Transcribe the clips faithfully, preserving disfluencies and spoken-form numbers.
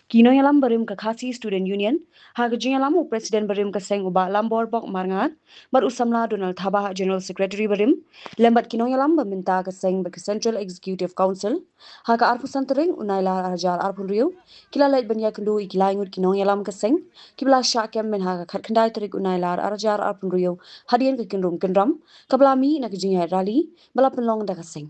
Ki nongïalam barim ka Khasi Student Union, ha ka jingïalam u President barim ka seng u Bah Lamborbok Marngat, bad u samla Donald Thabah, General Secretary barim, lem bad ki nongïalam ba mynta ka seng bad ka Central Executive Council, ha ka arphew san tarik u Nailar arhajar arphew hynriew, ki la leit ban ïakynduh ïa ki laingut ki nongïalam ka seng, kiba la shah kem mynha ka khatkhyndai tarik u Nailar arhajar arphew hynriew, hadien ka kynrum kynram, kaba la mih na ka jingïaid rally, ba la pynlong da ka seng.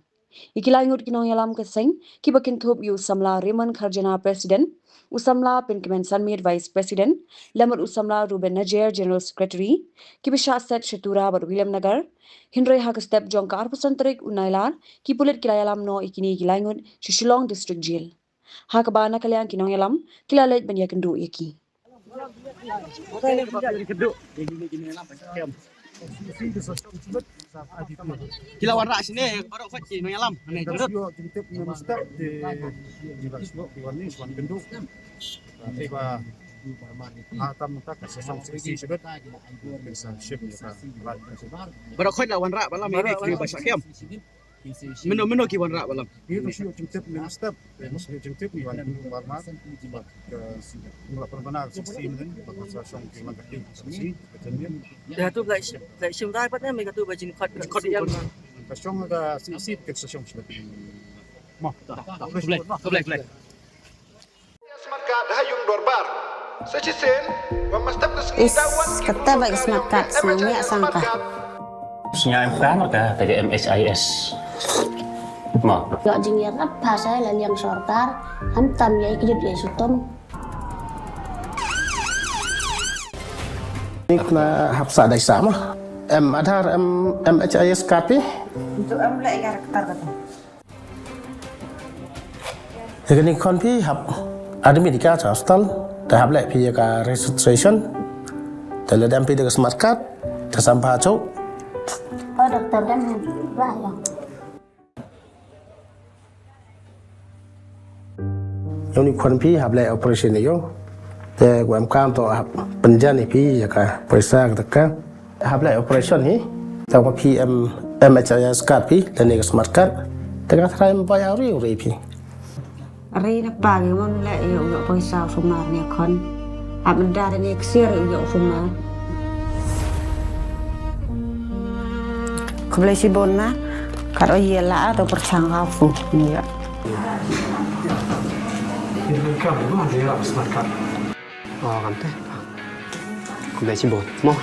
Ïa ki laingut ki nongïalam ka seng, kiba kynthup ïa u samla Raymond Kharjana, President, u samla Pynkmen Sanmiet, Vice President, lem bad u samla Ruben Najer, General Secretary, kiba shah set sha Tura bad Williamnagar, hynrei ha ka step jong ka arphew san tarik u Nailar, ki pulit ki la ïalam noh ïa kine ki laingut sha Shillong District Jail. Ha kaba na ka liang ki nongïalam, ki la leit ban ïakynduh ïa ki. Ki la wanrah shane, baroh khoit ki nongïalam. Hane, jingdut. Baroh khoit la wanrah, ba la mih, ba shah kem. Mano, mano ki wanrah ba lam? Ki tu shu jingtip minister, eh, shu jingtip ni wan ki wan ma. Ka, la pernah si si men, ba ka sa shong ki lang ka ti, si, ka jengin. Ya tu, like, like, shim dai pat ne, me ka tu ba jing khot, khot yan. Ka shong ka si si, ka sa shong shi. Mo. Khublei, khublei, khublei. Is, kata ba ka Smart Card sngewbha sang ka. Sngewbha ka, ka M H I S. Ma. Ïoh jingïarap ha sa la liang sorkar, ham tam ïa ki jut ïa sutum. Nik na hap sa dai sa ma. Em Aadhaar, em M H I S card pi. Untuk em leh ïa karakter kata. Ïa kane khon phi hap admit ïa ka sha hospital, te hap leh phi ïa ka registration, te lada em phi da ka Smart Card, te sam pha chok. Oh, doktor kan lah ya. Ïa une khon phi hap leh operation ïa u. Te u em kam to hap pynjan ïa phi ïa ka poisa ka taka. Hap leh operation hi. Tang ba phi em M H I S card phi, lane ka Smart Card. Te ka thrai em bai auri uri phi. Ri na pa ngi mon leh ïa u ïoh poisa u sumar ne khon. Hap menda ne ksiar ïa u ïoh sumar. Khublei shibun ma. Kat o ïa la to pyrshang ka fu. Ïa. Ïa ka ma de la Smart Card. Oh, kan te. Khublei shibun. Mo.